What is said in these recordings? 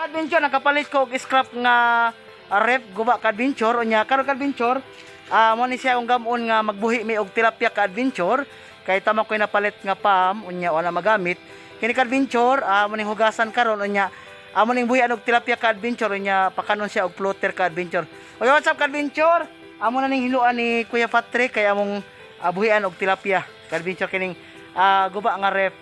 Ka-adventure, nakapalit ko og scrap nga ref guba, ka-adventure. Unya karon, ka-adventure, mo ni siya ang gamon nga magbuhi mi og tilapia, ka-adventure, kay tama ko napalit nga pam, unya wala magamit kini, ka-adventure. Mo ning hugasan karon, unya amo ning buhian og tilapia, ka-adventure, unya pakanon siya og floater, ka-adventure. Okay, what's up, ka-adventure? Amo na ning hiluan ni Kuya Patrick kay among buhian og tilapia, ka-adventure, kining guba nga ref.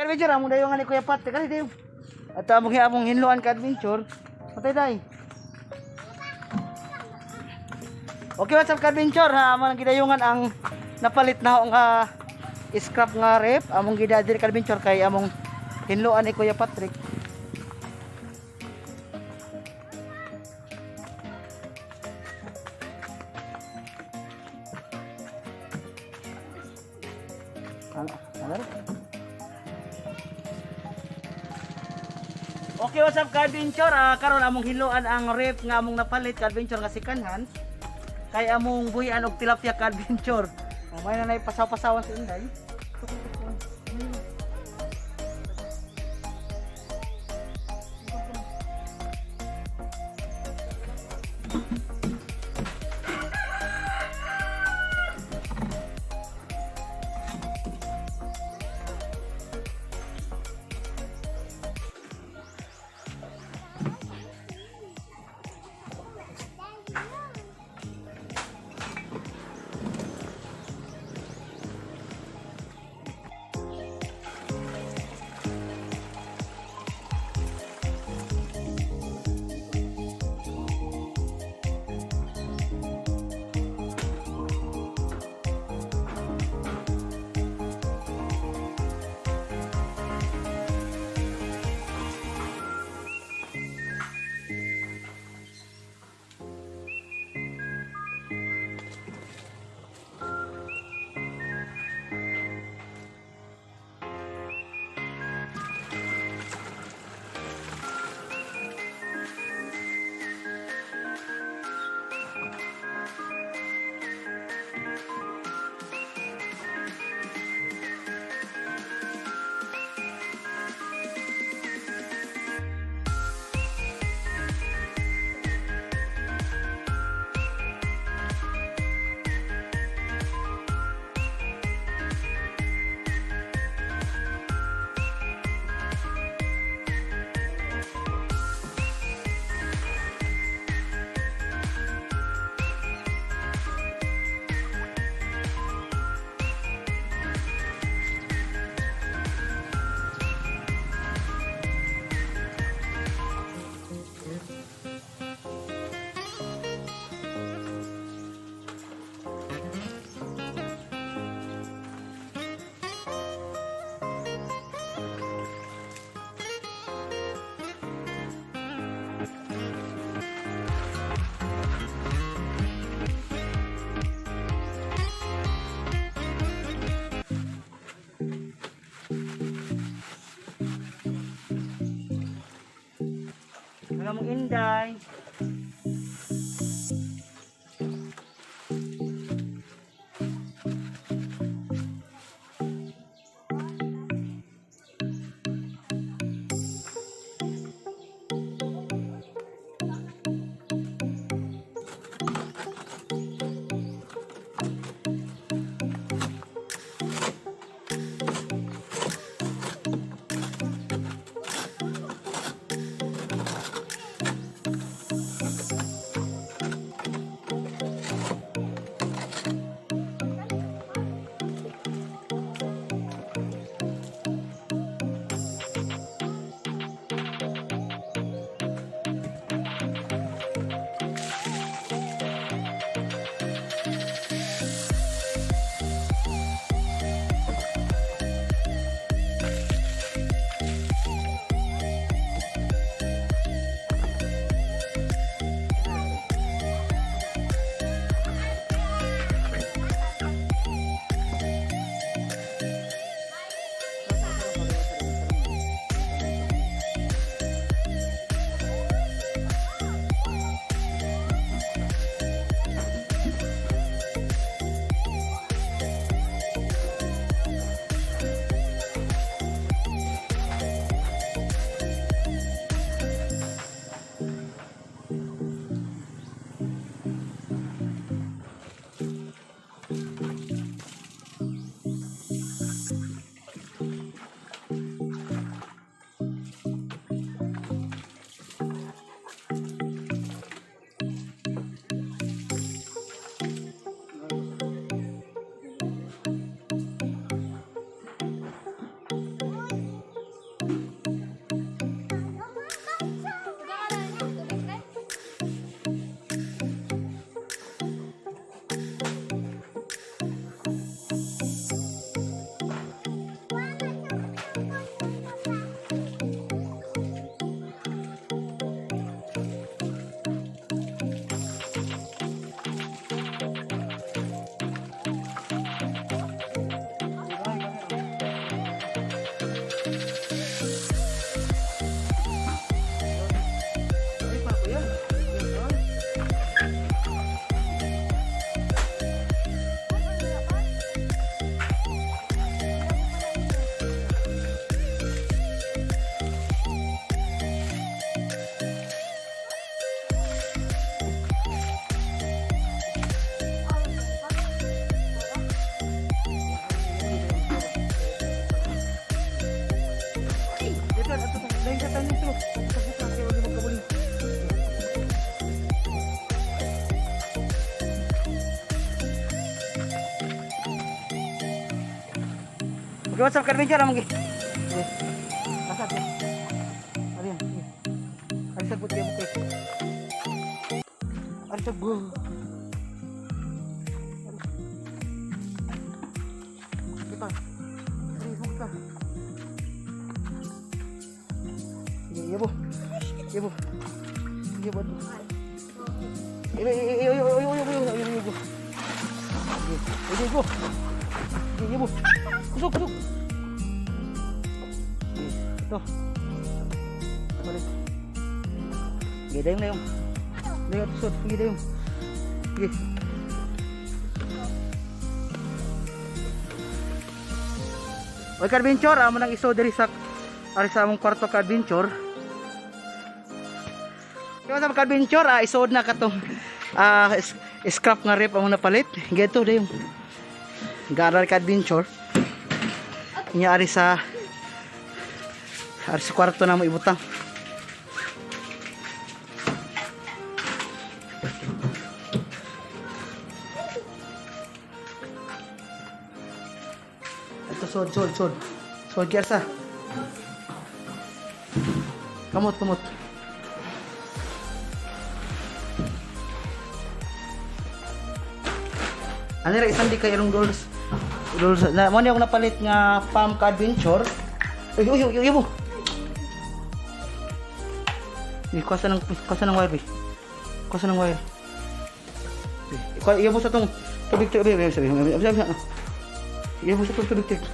Ka-adventure, among dayon nga ni Kuya Patrick kali dayon. At among hinluan, ka-adventure. Patay day. Okay, what's up, ka-adventure? Ha, among gidayungan ang napalit na nga scrap nga ref. Among gidadiri, ka-adventure, kay among hinluan ni Kuya Patrick. Ano? Ano? Okay, what's up, ka-adventure? Karon among hiluan ang ref nga among napalit, ka-adventure, nga sikanhan. Kay among buhian og tilapia, ka-adventure. Oh, may na pasaw-pasawan si Inday. Ang among Inday. Okay, what's up, ka-adventure? Among gi. Sige. Asa ko? Ari yan, sige. Ari sa buti mo kay. Ari sa bu. Kita. Ari mo kita. Sige, iya bo. Iya bo. Iya bo. Iyo, iyo, iyo, iyo, iyo, iyo, iyo, iyo, iyo, iyo. Sige, iyo, iyo. Sige, iya bo. Kusog, kusog. Ito. Balik. Sige, dayong, dayong. Dayong, tusod. Sige, dayong. Sige. Oy, ka-adventure, amo nang iso diri sa ari sa among kwarto, ka-adventure. Kaya sa ka-adventure, isod na katong scrap nga rep among napalit. Geto dayong. Garal ka-adventure. Nya ari sa kwarto na mo ibutang. Ito, sod, sod, sod. Sod, kersa. Kamot, kamot. Ano ra isang di kay irong dolls. Dolls na mo ni akong napalit nga farm ka adventure. Uy, uy, uy, uy, mo. Ni kuasa ng wire, be. Kuasa ng wire. Ikaw, iya mo sa tong tubig tubig, sabi, sabi, sabi, sabi. Iya mo sa tong tubig tubig.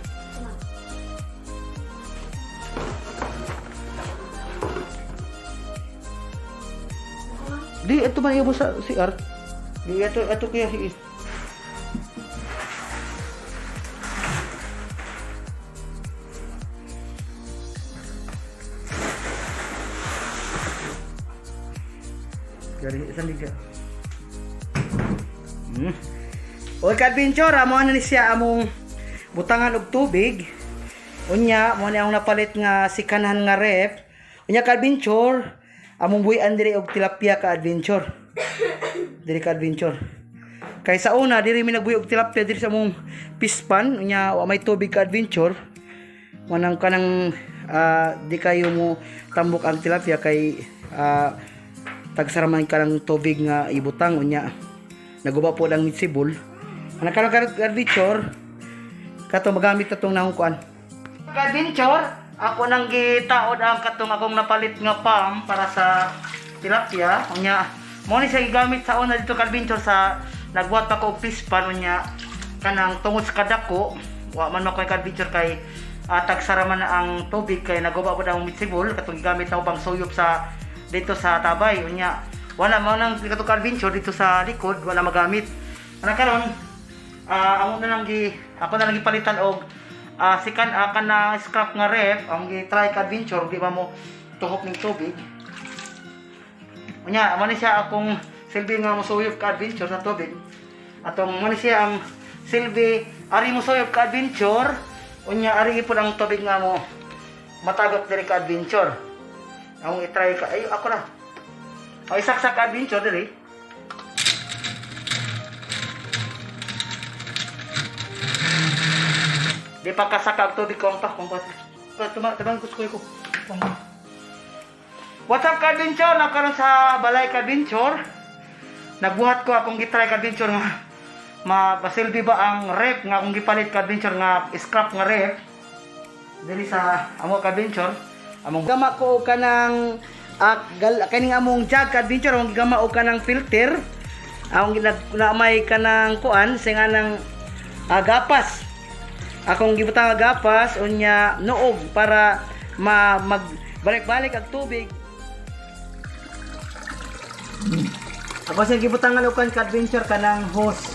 Di, ito man iya mo sa CR. Di, ito, ito kaya si. Gari, isang liga. Oy, ka-adventure, amo na ni siya among butangan og tubig. Unya, mo ni akong napalit nga sikanan nga ref. Unya, ka-adventure, among buhian diri og tilapia, ka-adventure. Diri, ka-adventure. Kay sa una diri mi nagbuhi og tilapia diri sa among pispan, unya wa may tubig, ka-adventure. Manang kanang di kayo mo tambok ang tilapia kay tagsaraman ka ng tubig nga ibutang, unya naguba po ang mitsibol. Ang karon, ka-adventure, kato magamit na tong nahong kuan. Ka-adventure, ako nang gitaod ang katong akong napalit nga pump para sa tilapia. Unya mo ni siya gigamit sa una dito, ka-adventure, sa nagbuhat pa ko og pispan. Unya kanang tungod sa kadako wa man makoy, ka-adventure, kay tagsara man na ang tubig kay naguba po ang mitsibol katong gigamit na pang suyop sa dito sa tabay. Unya wala mo nang katong, ka-adventure, dito sa likod wala magamit. Ana karon amo na lang gi ako na lang gipalitan og sikan kana scrap nga ref ang gi-try, ka-adventure, di ba mo tuhok ning tubig. Unya mo ni siya akong silbi nga mosuyop, ka-adventure, sa tubig. Atong mo ni siya ang silbi ari mosuyop, ka-adventure. Unya ari ipon ang tubig nga mo matagok diri, ka-adventure. Ang i-try ka ay ako na. O isaksak, ka-adventure, diri. Di pa kasaka ang tubig ko ang pa. Kung pa. Tuma, tabang ko ko. What's up, ka-adventure? Nakaroon sa balay, ka-adventure. Nagbuhat ko akong gitry, ka-adventure, nga mabasilbi ba ang rep nga akong gipalit, ka-adventure, nga scrap nga rep diri sa amo, ka-adventure. Among gama ko og kanang kaning among jug, ka-adventure, among gigama og kanang filter among ginag na may kanang kuan sa nga ng gapas akong gibutang nga gapas, unya noog para ma mag balik-balik ang tubig. Ako sa gibutangan og kan, ka-adventure, kanang hose.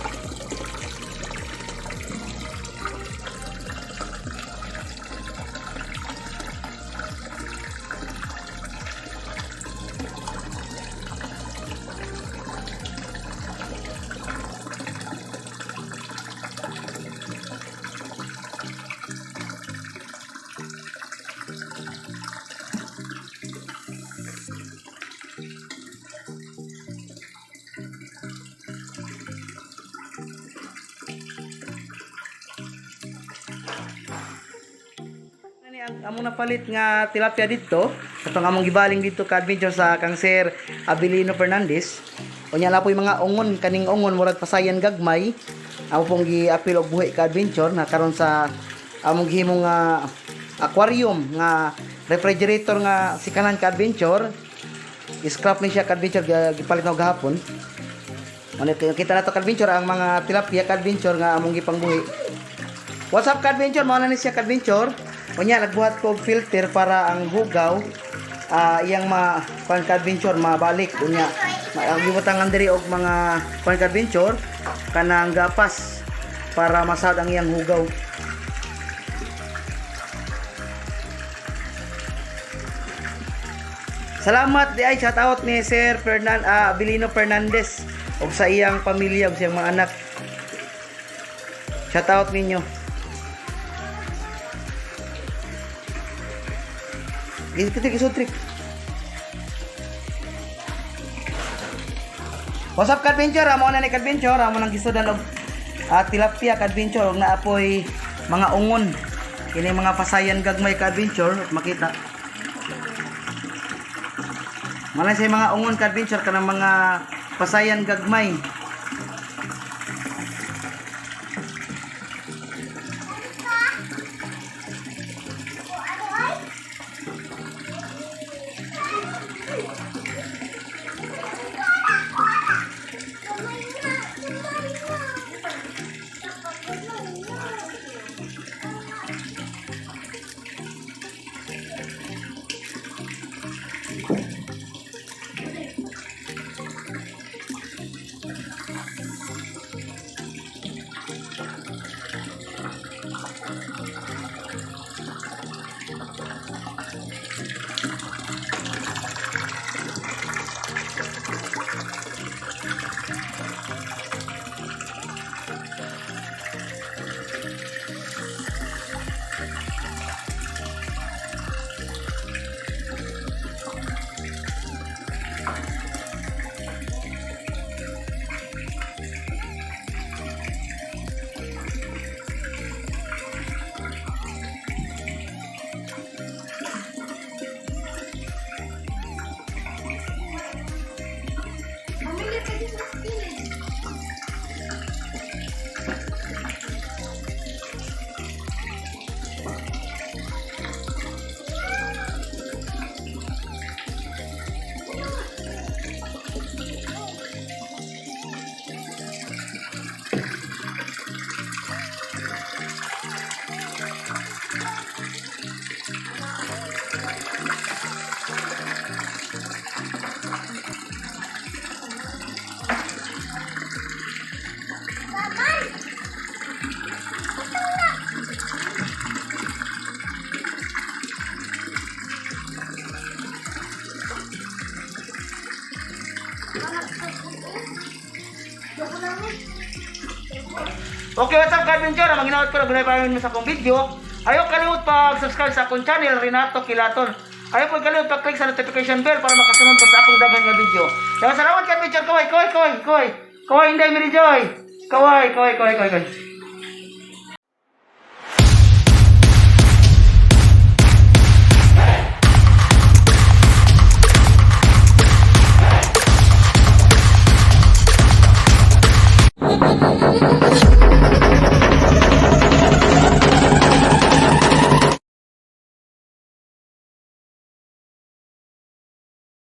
Among napalit nga tilapia dito, katong among gibaling dito ka adventure sa kang Sir Abilino Fernandez. Unya na po yung mga ungon, kaning ungon murag pasayan gagmay. Amo pong giapil og buhi ka adventure na karon sa among gihimong nga aquarium nga refrigerator nga sikanan ka adventure. Scrap ni siya ka adventure, gipalit na og gahapon. Ano kita na to ka adventure ang mga tilapia ka adventure nga among gipangbuhi. What's up ka-adventure? Mao na ni siya ka-adventure. Unya nagbuhat ko og filter para ang hugaw iyang ma kuan ka-adventure mabalik unya. Ang gibutangan diri og mga kuan ka-adventure kanang gapas para masad ang iyang hugaw. Salamat di ay shout out ni Sir Abilino Fernandez og sa iyang pamilya ug sa iyang mga anak. Shout out ninyo. Kita kisutrik. What's up ka-adventure? Amo na ni ka-adventure, amo nang gisudan og tilapia ka-adventure og naapoy mga ungon. Kini mga pasayan gagmay ka-adventure makita. Malay sa mga ungon ka-adventure kanang mga pasayan gagmay. Mamili pa din sa kilid. Okay, what's up ka-adventure? Ang ginawa ko, gunay pa mo sa akong video. Ayaw kalimut pag-subscribe sa akong channel, Renato Kilaton. Ayaw po kalimut pag-click sa notification bell para makasunod po sa akong daghan nga video. Kaya salamat ka-adventure. Kaway, kaway, kaway, kaway. Kaway, Inday Mary Joy. Kaway, kaway, kaway, kaway, kaway.